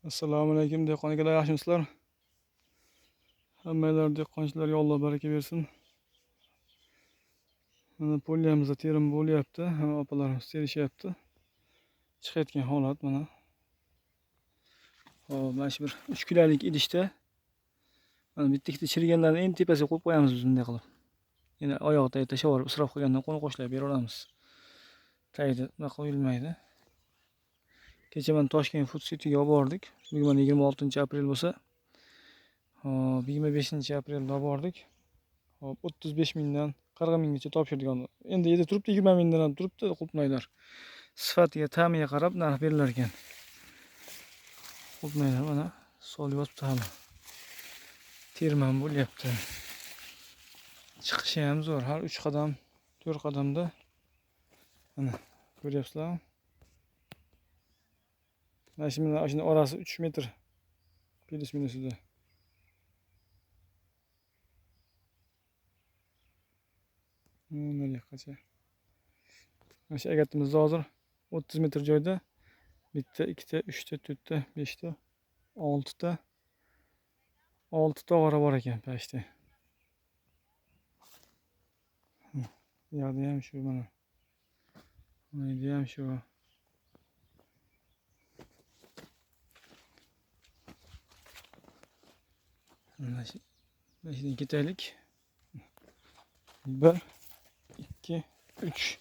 Assalomu alaykum dehqon akalar, yaxshimisizlar? Hammanglar dehqonchilarga Alloh baraka bersin. Mana polyamizda terim bo'lyapti, hamma opalarimiz terishyapti. Chiqayotgan holat mana. Xo'p, mana shu bir 3 kilolik idishda mana bitta ikkita chiriganlarni eng tepasiga qo'yib qo'yamiz biz bunday qilib. Yana oyoq tagida tashlab yuborib, isrof qilgandan qo'ni qo'shlab beraveramiz. Tagida bunaqa qo'yilmaydi. Kecha mana Toshkent Food Cityga olib bordik. Bugun mana 26-aprel bo'lsa, hop, 25-aprelda olib bordik. Hop, 35 mingdan 40 minggacha topshirdik. Endi yerda turibdi, 20 mingdan ham turibdi qulupnaylar. Sifatiga, ta'miga qarab narx berilar ekan. Qulupnaylar mana solib yotibdi hali. Terman bo'lyapti. Chiqishi ham zo'r. Har 3 qadam, 4 qadamda mana ko'ryapsizlarmi? Mana shu bilan shuni orasi 3 metr plyus minusida. Nariyoqqacha. Mana shu agatimizda hozir 30 metr joyda bitta, ikkita, uchta, to'rtta, beshta, oltita, 6 tog'ora bor ekan pastda. Bu yoqda ham shu mana. Bu yerda ham shu. Mana shundan ketaylik. 1, 2, 3.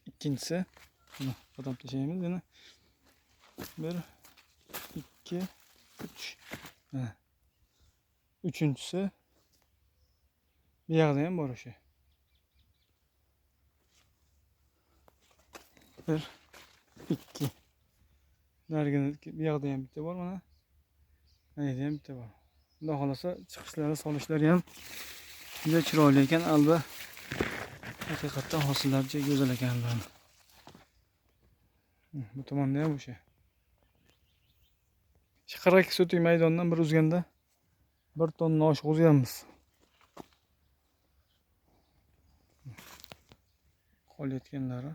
Ikkinchisi. Mana qadam tashlaymiz yana. 1, 2, 3. Mana. Uchinchisi. Bu yoqda ham bor o'sha. 1, 2. Narigini bu yoqda ham bitta bor mana. Mana yerda ham bitta bor. Xudo xolasa chiqishlari, solishlari ham juda chiroyli ekan. Alba haqiqatdan hosillar juda go'zal ekan albatta. Bu tomonda ham o'sha. Shu 42 sotik maydondan bir uzganda 1 tonna oshiq uzganmiz. Qolayotganlari.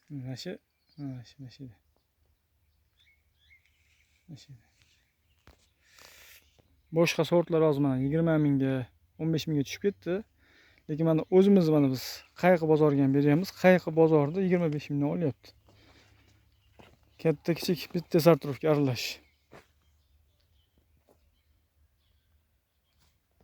Mana shu, mana shu, mana shu. Boshqa sortlar hozir mana 20 mingga, 15 mingga tushib ketdi. Lekin mana o'zimiz mana biz Qayiq bozoriga ham beryapmiz. Qayiq bozorida 25 mingdan olyapti. Katta kichik bitta sortirovka aralash.